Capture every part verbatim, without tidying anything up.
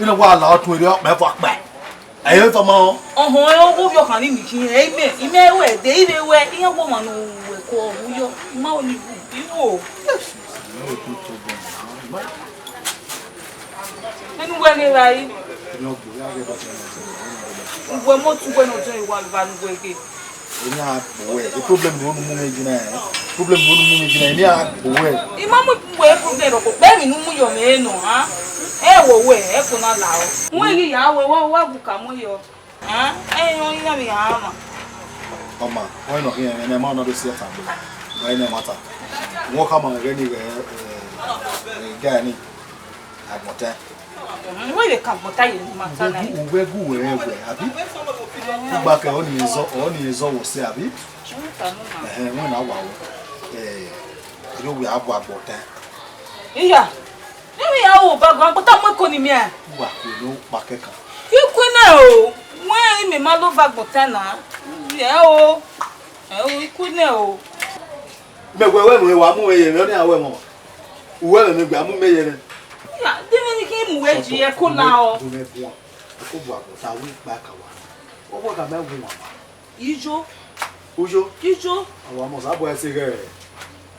Ina wa la ọtun ere ọkpẹ fọ akpẹ. Ẹ yẹ tọmọ. Ọhọn, ẹ, ọghe ovbi ọkhan ni mi khin, ẹ, imẹ, imẹ wẹ, de ivbe wẹ, iran wọ ọmwa ne uwẹ ko ọghe yọ, ima oni bu, iwo. Enu wẹ ghe ra yi. Uwẹ mo tu wẹ ne ọdọ wa va nu wẹ ghe. Eni a gbo wẹ, e problem ne unu mu mwẹ jina ẹ. Problem ne unu mu mwẹ jina, eni a gbo wẹ. I ma mu wẹ problem rọ ko kpẹ emwi ne u mu yọ mwẹ nọ, ha? Ẹ wo wẹ, ẹ ko na la ọ. Mu ghi ya wẹ, wa, wa gu ka mu yọ. Ha? Ẹ yọ, iran vbe ha ma. Ọma, wẹ nọ khian, ẹmwẹ ne ma na do si ẹkan gbe. Wẹ ne ma ta. Wọ́n ká ma gẹ ni gẹ, ẹ, ẹ, gẹ ni. Agbọntan. Wẹ vbe ka agbọntan ye ne ima ta na. Uwẹ gu, uwẹ gu wẹ rẹ wẹ, abi? Igba kẹ ọ ni zọ, ọ ni zọ wọ sẹ, abi? Ẹhẹn, wẹ na wa wọ. Eh, iro wẹ a gu agbọntan. Iya. Emwi ya ru oba guan, kpọta mu ẹko ni miẹn. Uwa kue ne u kpa kẹkan. Ikue nẹ o, wẹ imẹ ma lo va gbọta na. Ẹ o, ẹ o, ikue nẹ o. Mẹ wẹ wẹ mẹ wa mu mwẹ ye mwẹ, ọnii a wẹ mọ. Uwẹ mẹ mẹ gba mu mẹ ye mwẹ. Ya, de mwẹ ni khin mu wẹ ji ẹko na ọ. Mẹ guan. Ẹko bu agbọta, wẹ ikpa ka wa. Ọ wẹ ka mẹ wu mama. Ijo. Uyo. Ijo. Awa must have boy say, eh,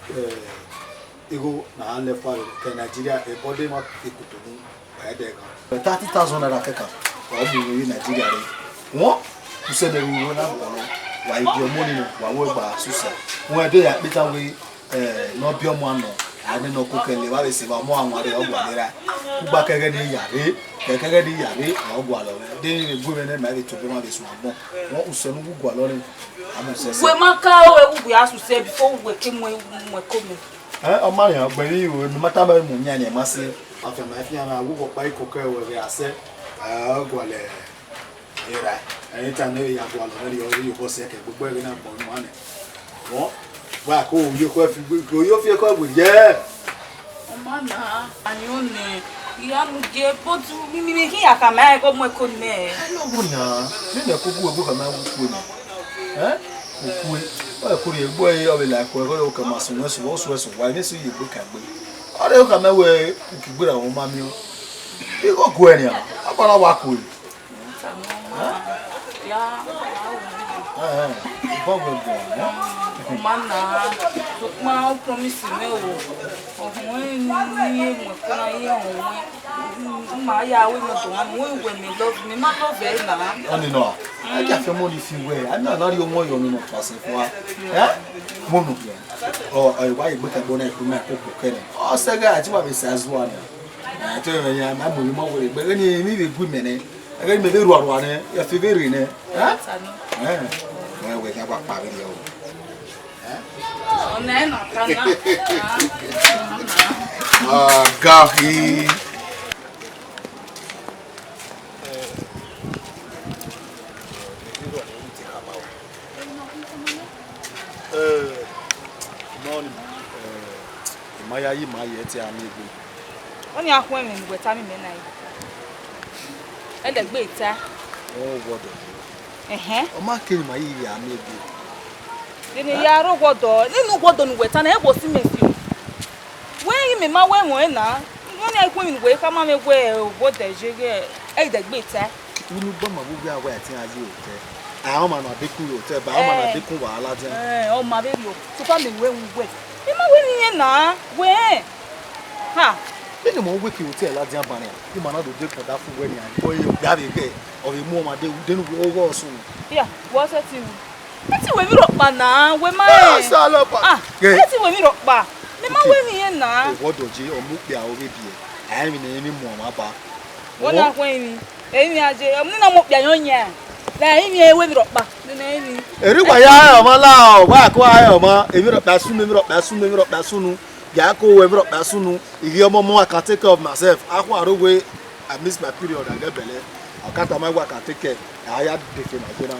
eh, igho na left out ke Nigeria, e body ma ikutu nu, ba ẹdẹ gan. Thirty thousand naira kẹkan, wa mu vbe Nigeria re. Won, u sẹ ne ru na bọ nọ, wa i biẹ ọmọ ni nọ, wa wẹ gba susa. Won ẹdẹ ya kpeta wẹ, eh, ne ọ biẹ ọmọ nọ, a nene ọkokẹn le, wa vbe sẹ evba ọmọ a wan rre, ọ gualọ ra. Ugba kẹghẹ ne I ya rre, kẹkẹghẹ ne I ya rre, ọ gualọ mwẹ. De ne I vbe gu mwẹ nẹ, ma vbe tobọ, ma vbe suẹn agbọn. Won, u sẹ ne u gu gualọ nẹ. Wẹ ma ka ru ẹwu wẹ a suse before wẹ ke mu mu ẹko mẹ. Ẹ, ọ ma rẹn ọgbẹn vbe iro, ne ma tama mu yan ne ma se. Afianma, afianma, wo kpa iko ke wẹ vbe asẹ. Ẹ, ọ gualọ, era. Anytime ne ya gualọ, ne yo yo boss ke gbogbo ẹre na gbọn nu ane. Won, wa ko yo ko fi, ko yo fi ko gbe ye. Ọ ma na, ani o nẹ, I ya mu gie, but mi, mi, mi khin ya khama ẹre ke ọ mu ẹko nẹ. Ẹ, ne ọ wu nian, ne mẹ ko bu ẹre khama ẹre ukue nẹ. Ẹ? Ukue. Ọ ẹko rhie egbe ẹre, ọ vbe la ẹko ẹre, ọ ke ma sunu ẹre sunu, ọ sunu ẹre sunu, wa, ne sẹ ye egbe ka egbe. Ọ rhe khama ẹre wẹ, u ke gberra, ọ ma miẹn. Igho guẹ nian, ọ gba na wa kue. Ẹ, ẹ, ọ gba wẹ guẹ, ẹ? Ọ ma na, sokpan ọ promise mwẹ o. Ọhọn, ne I ye mu ẹko na, I ye họn wẹ. Ma ya wẹ ne ọ do mwa, wẹ wẹ mẹ love, mẹ ma love ẹre na. Ọni nọ, a gia fian ọmọ ni fi wẹ, a na na rhie ọmọ yọ ọmọ nọ fua sẹ fua. Ẹ? Mo nu. Ọ, ọ, wa ye egbe ka egbe na, ikun na koko kẹrẹ. Ọ sẹ gha, a ti wa vbe sa zua nẹ. Ẹ, te mẹ ya, ma mu emwi mọ wẹ egbe, ẹghẹ ni emwi vbe gu mẹ nẹ. Ẹghẹ ni mẹ vbe rua rua nẹ, ya fi vbe rre nẹ. Ẹ? Ẹ, wẹ, wẹ, ya wa kpa vberriọ o. Ọna ẹ na ta na. Aga hi. Ẹ, nọ ni, ẹ, I ma ya yi, ma ye ẹtin a miẹn egbe. Ọni a khuẹn mwẹ ne uwẹ tama imẹ na. Ẹdẹgbe ta. Ọ wọdọ. Ẹhẹn. Ọ ma kere ma yi ya miẹn egbe. Vbene I ya rre owa ọdọ, nene owa ọdọ ne uwẹ ta na, ẹ wo si mẹ fi. Wẹ ghi mẹ ma wẹ ẹmwẹ na, ọni a khuẹn mwẹ ne uwẹ khama mwẹ wẹ owa ọdọ je ghẹ ẹdẹgbe ta. Unu gba ma vbe uwu a wẹ a tiẹn a ye otẹ. A ọma na dekun ye otẹ, ba ọma na dekun wa ladian. Ẹ, ọma vberriọ, sokpan mẹ wẹ wu wẹ. I ma wẹ ne irẹn na, wẹ. Ha. Vbene ọmọ wẹ ke otẹ ladian ba nian, ima na do dekun ọdafẹn wẹ nian, wẹ ya vbe ghẹ, ọ vbe mu ọmwa de, de ne uwẹ ọghe ọsunu. Ya, wẹ ọ sẹtin ru. Ẹ ti wẹ emwi rhọkpa na, wẹ ma rẹn. Ẹ, Salọkpa. Ah, ẹ ti wẹ emwi rhọkpa. Mẹ ma wẹ ne irẹn na. Owa ọdọ je, ọ mu okpia ọ vbe biẹ. A i mwẹ ne emwi mu ọmwa ba. Wẹ na khuẹn emwi. Emwi a je, ọ mu na mu okpia yọn yan. La emwi ẹ wẹ emwi rhọkpa. Nene emwi. Erriọ uwa ya rẹn ọmwa la, ọ, wa ko a rẹn ọmwa. Emwi rhọkpa sunu, emwi rhọkpa sunu, emwi rhọkpa sunu. Ya ko wẹ emwi rhọkpa sunu. I ghi ọmọ ọmọ, I can take care of myself. Akhọn aro wẹ I miss my period, I get belle. Ọ ka tama wẹ I can take care. A ya defe na gbe na.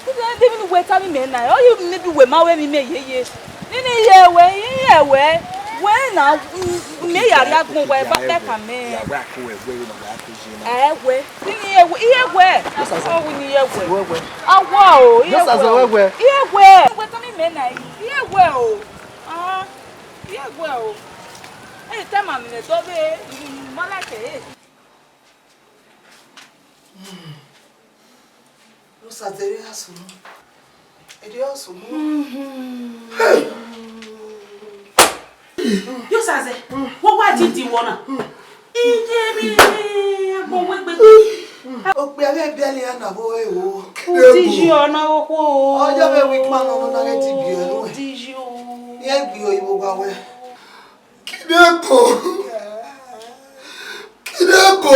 Uwẹ de vbene uwẹ tama imẹ na, ọ ye maybe uwẹ ma wẹ emwi mẹ yeye. Nene I ye wẹ, I ye wẹ, wẹ na, mm, mẹ ya rhie agbọn wẹ, ba kpẹ kan mẹ. Ya wẹ a ko wẹ, wẹ na, wẹ a ko je na. Ẹ wẹ, nene I ye wẹ, I ye wẹ. Ọ wu ne I ye wẹ. Wẹ wẹ. A wa o, I ye wẹ. Wẹ wẹ. I ye wẹ. Uwẹ tama imẹ na, I ye wẹ o. Ah, I ye wẹ o. Ẹ tama mẹ nẹ dọ vbe, mm, ma like e. Rosa, zẹ erriọ sunu. Erriọ sunu. Hey! Yo Sazẹ, wo wa di di wọ na. Iye mi, agbọn wẹ gbe. Okpia vbe biẹlẹ ya na vbe ore wo. Udiji ọna okhuo. Ọjọ vbe wẹ ikpan nọ na ghẹ ti biẹ ruẹ. Udiji o. Iye gbe oyibo gba wẹ. Kideko. Kideko.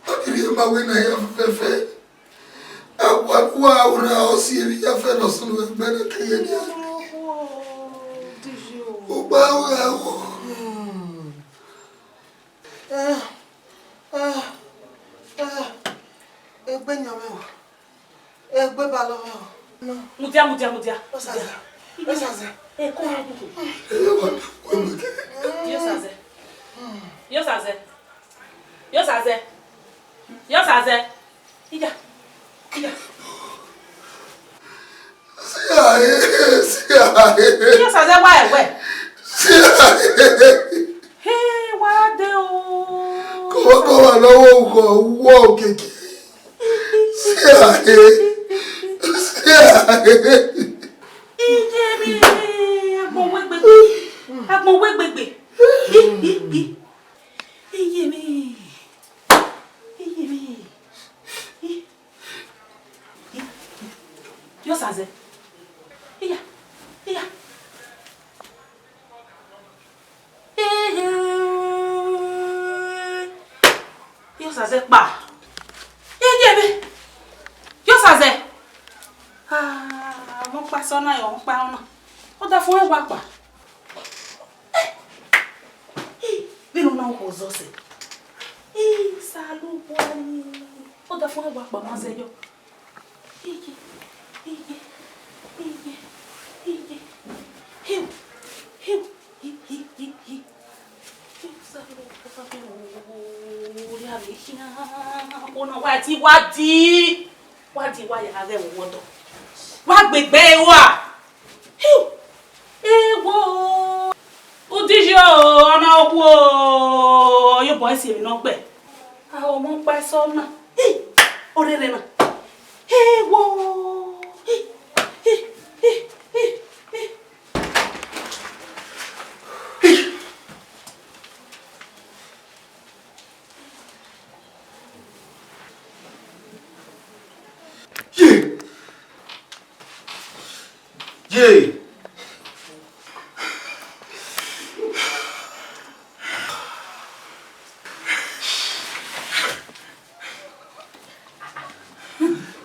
Ọ ghi rhie ma wẹ ne a ya fẹfẹ. A wa, wa ura ọ si emwi ya fẹ ne ọ sunu ẹgbẹ ne keghe nia. Ugba ura o. Eh, eh, eh, egbe yan mwẹ o. Egbe ba lọ mwẹ o. Mudia, mudia, mudia. Osaze. Osaze. Eh, come on. Eh, wa, wa, wa. Yes, Sazẹ. Yosazẹ. Yosazẹ. Yosazẹ. Iya. Iya. Sia he, sia he. Yosazẹ wa ẹwẹ. Sia he. He wa de o. Kọmọkọmọ lọ́wọ́ ukọ wọ òkèkè. Sia he. Sia he. Iye mi, agbọn wẹ gbegbe, agbọn wẹ gbegbe. Hi, hi, hi. Iye mi, iye mi. Hi, hi, hi. Yosazẹ. Iya, iya. Ehe. Yosazẹ kpa. Iye mi. Yosazẹ. Ah, ọmọ kpa sọ na, ọmọ kpa ọna. Ọdafẹn wa kpa. Eh, eh, vbene ọ na ho zọ sẹ. Eh, Osanobua ni. Ọdafẹn wa kpa ma zẹ yọ. Iye, iye, iye, iye. Hiu, hiu, hi, hi, hi, hi. Hiu, Osanobua ni o, rhie avbe khian. Ọna wa di, wa di. Wa di, wa ya ghe vbe ọdọ. Wa gbe egbe rua. Hiu! Ewo! Udiyo, ọna okhuo, ọ ye obọ ẹse emwi ne ọ gbe. A ho mu kpa ẹsọ na. Hi! Orere na. Ewo! Hi! Hi! Hi! Hi! Hi! Ye! Ye!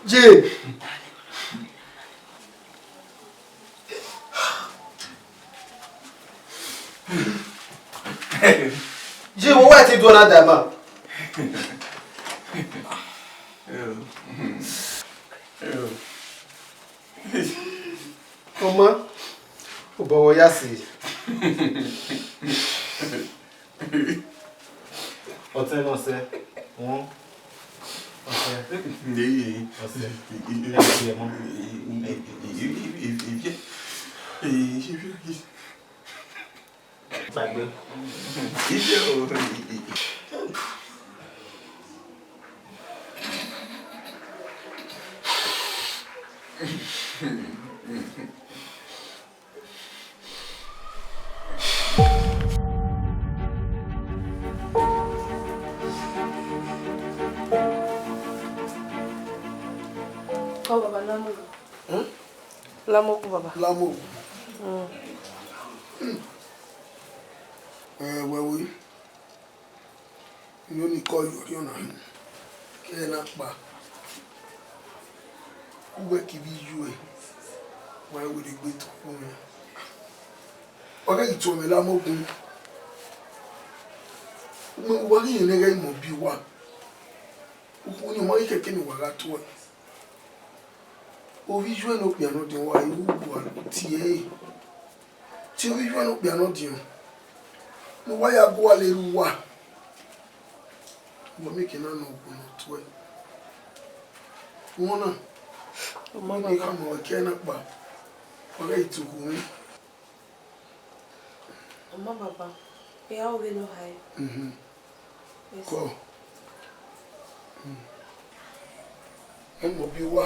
Ye! Ye, wẹ wa te do na da ma? Ọma, obọ wẹ ya si. Ọtẹn ne ọsẹ, wọn, ọsẹ, ọsẹ, ẹ fi ẹmọ. Gbàgbé. Ọ baba, lamo. Hmm? Lamo ku baba. Lamo. Hmm. Eh, wẹ we. Inu ni kọ yọ rhiọn na hin. Ke na kpa. Uwẹ ke ivbi iyuẹ, wa wẹ ne egbe tọ ukhu mwẹ. Wa ghẹ ghi tuẹ mwẹ la mu ogun. Uwẹ wa ghi rẹn ne ghẹ mọ bi uwa. Ukhu ni ọ ma ghi khẹke ne uwa gha tuẹ. Ovbi iyuẹ ne okpia nọ diọn, wa ru uwa tie ẹre. Tie ovbi iyuẹ ne okpia nọ diọn, ne uwa ya gu uwa lele uwa. Uwa miẹn eke na nọ, uwa nọ tuẹ. Wọn na, ọ ma, ne baba, khama wẹ ke na kpa, wa ghẹ tu uwu mwẹ. Ọ ma, baba, I a oghe ne ọ hae. Mhm. Yes. Kọ. Mm. Ẹ mọ bi uwa.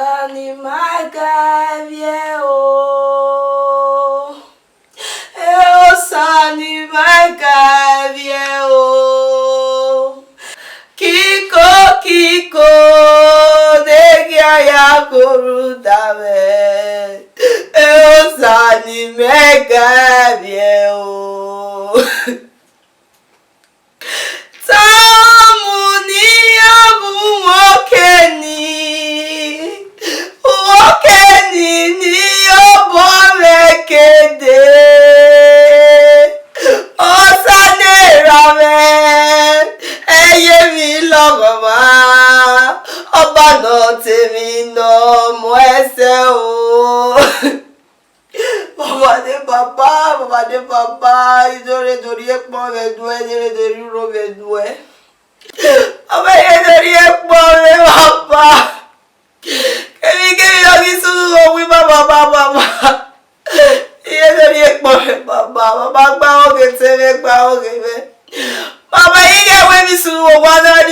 Osa ne ima ga vbiẹ o. Ẹ Osa ne ima ga vbiẹ o. Kiko kiko ne ghi a ya gho rhunmwuda mwẹ, Osa ne imẹ ga vbiẹ o. Tamu ne iran gu mwẹ oke ni, oke ni ne I ya obọ mwẹ ke dee. Osa ne erha mwẹ, ẹ i ye emwi lọghọmwa, Ọba ne ọ ta emwi ne ọ mu ẹsẹ o. Baba de baba, baba de baba, I do rre do rhie ekpọnmwẹ nuẹ, I do rre do rhie uro mwẹ nuẹ. Baba, I rre do rhie ekpọnmwẹ baba. Kevbe kevbe ọ ghi sunu vbe owi baba, baba, baba. I rre do rhie ekpọnmwẹ baba, baba gba ọghe te mwẹ, gba ọghe mwẹ. Baba, I ghẹ wẹ emwi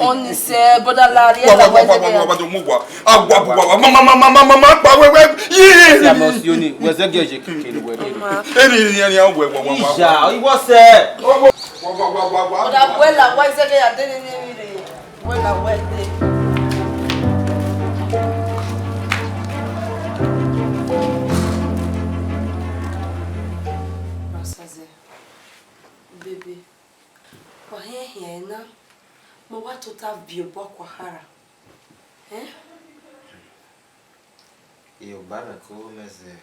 Ọni sẹ, brother Larry, la wa zẹgẹ ya. Mama, mama, mama, mama, pa wẹ, wẹ, yee. Siamọ Sioni, wẹ zẹgẹ ye kele wẹ rere. Eni, eni, eni, wẹ, wẹ, wẹ, wẹ. Iya, iwọ sẹ. Brother, wẹ la wa zẹgẹ ya de ni ni rere. Wẹ la wẹ de. Basaze, baby, wa hiẹn hiẹn na, ma wa tota viọ obọ kua khara. Eh? Iyo, ba mwẹ ko mẹ zẹ.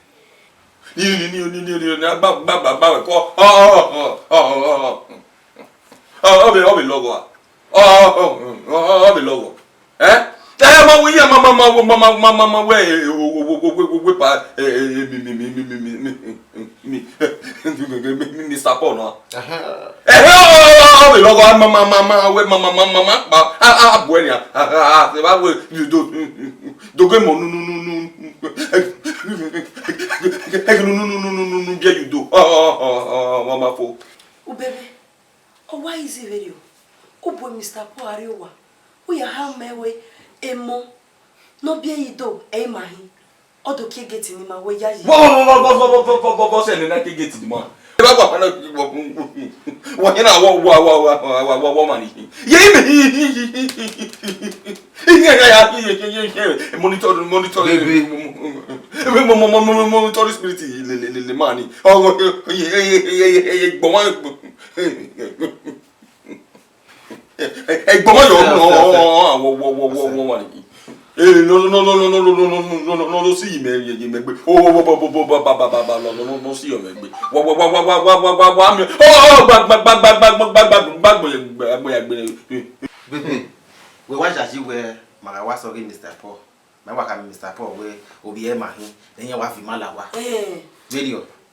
Ni, ni, ni, ni, ni, ni, ni, gba, gba, gba, gba mwẹ ko. Ọ, ọ, ọ, ọ, ọ, ọ, ọ. Ọ, ọ vbe, ọ vbe lọghọ a. Ọ, ọ, ọ, ọ, ọ vbe lọghọ. Eh? Eh, ma wẹ iran, ma, ma, ma, ma, ma, ma, ma, ma, wẹ, eh, wo, wo, pa, eh, eh, eh, mi, mi, mi, mi, mi, mi, mi, mi, mi, Mister Paul na. Ẹhẹn. Ẹhẹn, ọ, ọ, ọ, ọ, ọ vbe lọghọ, ma, ma, ma, ma, wẹ, ma, ma, ma, ma, ma, kpa, a, a, a, bu ẹre nian. A, a, a, se vbe wẹ, you do, do ge mọ, nu, nu, nu, nu, ẹgẹ nu, nu, nu, nu, nu, nu, nu, biẹ you do. Ọ, ọ, ọ, ọ, ọ, ọ, ma fo. Ubebe, ọ wa easy vberriọ. U bu Mister Paul rrie owa. U ya ha mẹ wẹ emọ ne ọ biẹ yi do, ẹ i ma hin. Ọ do kie gate ni ma wẹ yayi. Vọ, vọ, vọ, vọ, vọ, vọ, vọ, vọ, vọ, sẹ nene kie gate ni ma. Ẹ vba gba fana, wọ yẹn na, wọ, wọ, wọ, wọ, wọ, wọ, wọ, wọ, ma ni. Ye ime. Iye ya, ya, ye, ye, ye, ye, ye. Monitor, monitor, Baby. Mo, mo, mo, mo, mo, monitor spirit, le, le, le, le, ma ni. Ọ, ye, ye, gbọmọ. Ẹgbọmọ yọ. Sẹ, sẹ, sẹ. Wọ, wọ, wọ, wọ, wọ, wọ, wọ. Eh, no, no, no, no, no, no, si mẹ, ye, ye, mẹ gbe. Oh, wọ, wọ, wọ, wọ, wọ, ba, ba, ba, ba, ba, no, no, no, si mẹ gbe. Wọ, wọ, wọ, wọ, mi. Oh, oh, gba, gba, gba, gba, ya gbe. Baby, wẹ wa yayi wẹ ma gha wa sọ ghe Mister Paul. Ma wa khama Mister Paul wẹ ovbi ẹre ma hin, then iran wa viọ ima la owa. Eh. Vberriọ.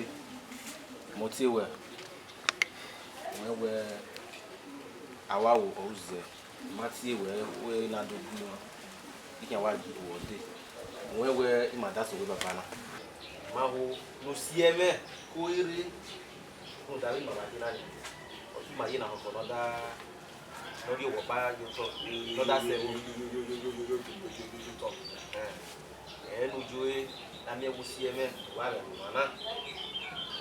dee, mẹ ọ tie wẹ, wẹ wẹ, a wa wo ọ zẹ, ma tie wẹ, wẹ na do gbe, I khian wa gie wẹ dee, wẹ wẹ I ma da sẹ wẹ baba na. Ma ho ne u si ẹmwẹ ko rre, rhunmwuda vbe ima ma ye na ni, ọ fi ima ye na họkọ ne ọ da, ne ọ rhie owa ọkpa ye otọ, ne ọ da sẹ ẹvbo. Ẹn, ẹ ne u ju ẹre, ne a miẹn wẹ u si ẹmwẹ, wa vbe aro na.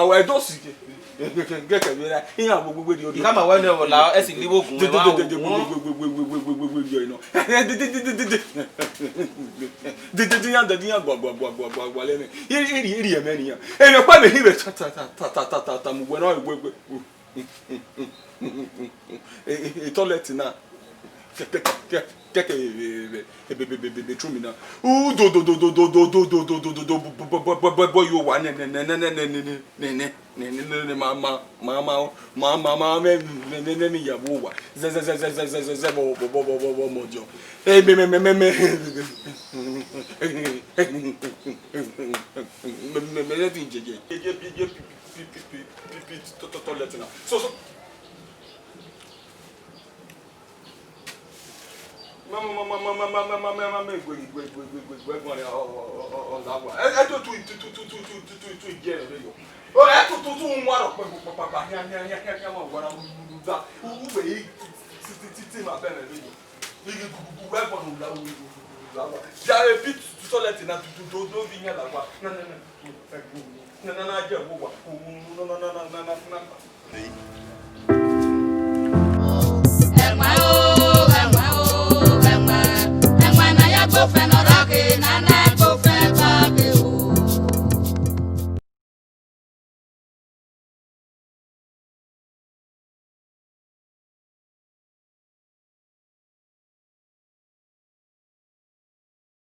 wa, wa, ẹdọ si. Kẹkẹ vbe ra, iran gbogbo gbe rhie. Ikama wẹ ne ọ la, ẹ si livbo gun, ẹ ma gun. Dede iran, dede iran gua, gua, gua, gua, gua, gua lẹ mwẹ. Iri, iri, iri ẹmwẹ ne iran. Emwi ọkpa mẹ hin vbe ta, ta, ta, mu wẹ na, wẹ, wẹ. E, e, e toilet na. Kẹkẹ, kẹkẹ, kẹkẹ, e, e, e, e, e, e, e, bedroom na. U do, do, do, do, do, do, do, do, do, do, do, do, bo, bo, bo, bo, bo, yo wa, nẹ, nẹ, nẹ, nẹ, nẹ, nẹ, nẹ, nẹ, nẹ, nẹ, nẹ, nẹ, ma, ma, ma, ma, ma, ma, ma, mẹ, mẹ, mẹ, mẹ, mẹ, ya wo wa. Zẹ, zẹ, zẹ, zẹ, zẹ, zẹ, zẹ, zẹ, bọ, bọ, bọ, mọ diọ. E, mẹ, mẹ, mẹ, mẹ, mẹ, mẹ, mẹ, mẹ, ti jẹjẹ. Jẹjẹ, jẹjẹ, pi, pi, pi, pi, pi, pi, to, to, toilet na. So, so. Ma, ma, ma, ma, ma, ma, ma, ma, ma, ma, ma, gue, gue, gue, gue, gue, gue, gue, gue, ọ, ọ, ọ, ọ, ọ, la wa. Ẹ, ẹ, tu, tu, tu, o, ẹ, tu, tu, tu, un wa rọ, pa, pa, pa, pa, pa, hia, hia, hia, hia, hia, ma wa ra, u, u, u, da. U, u, wẹ, i, ti, ti, ti, ti, ma bẹnẹ vbe yo. I, i, gu, gu, gu, wẹ, bọ, u, la, u, u, u, la wa. Ya, e, bi, tu, tu, toilet na, tu, tu, do, do, vi, yan, la wa. Na, na, na, tu, ẹ, gu, na, na, na, jẹ, wo, wa. U, u, na, na, na. Hey.